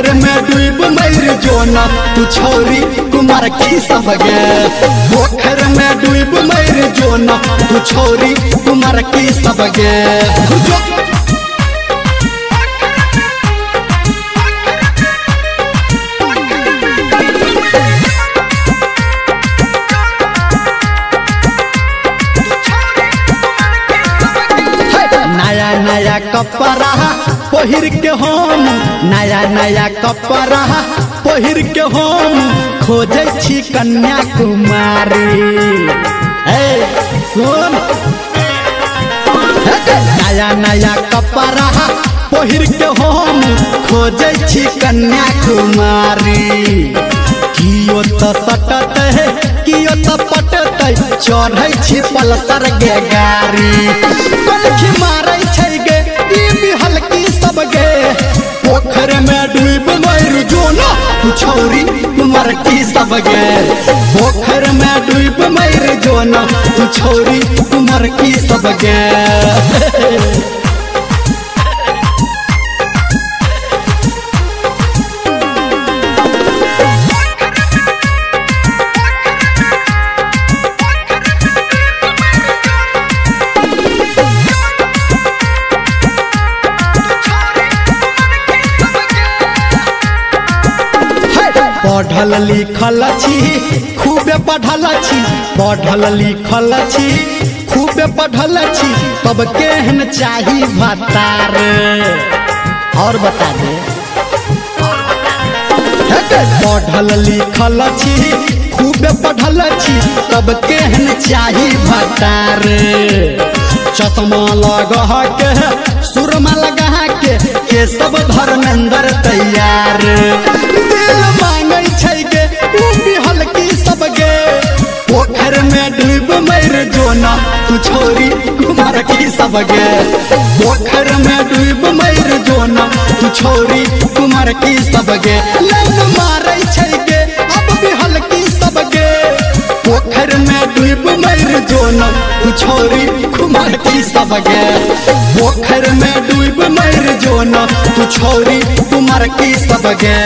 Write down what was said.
पोखर में डूब मर जोना तू छौरी कुमार की सब गे। पोखर में डूब मर जोना तू छौरी कुमार की सब गे। नया नया कपड़ा पहिर के हम, नया नया कपड़ा पहिर के हम खोजै छी कन्याकुमारी। ए सुन, नया नया कपड़ा पहिर के हम खोजै छी कन्याकुमारी। कियो तो सटत है कियो तो पटत, चढ़ै छी पल्सर गे गाड़ी। कलखी मारै छै गे ई बिहलकी सब गे। पोखर में डूब मर जोना तू छौरी कुमार की सब गे। पोखर में डूब मर जोना तू छौरी कुमार की सब गे। पढ़ल लिखल छी खूबे पढ़ल छी, पढ़ल लिखल छी खूबे पढ़ल छी, तब केहन चाही भतार। और बता दे, पढ़ल लिखल छी खूबे पढ़ल छी, तब केहन चाही भतार। चश्मा लगा के सुरमा लगा के सब धर्मेंद्र तैयार। दिल मांगै छै गे उ बिहलकी सब गे। पोखर में डूब मर जोना तू छौरी कुमार की सब गे। पोखर में डूब मर जोना तू छौरी कुमार की सब गे। लाइन मारै छै गे अब बिहलकी सब गे। पोखर में डूब मर जोना तू छौरी कुमार की सब गे। पोखर में डूब मर जोना तू छौरी कुमार की सब गे।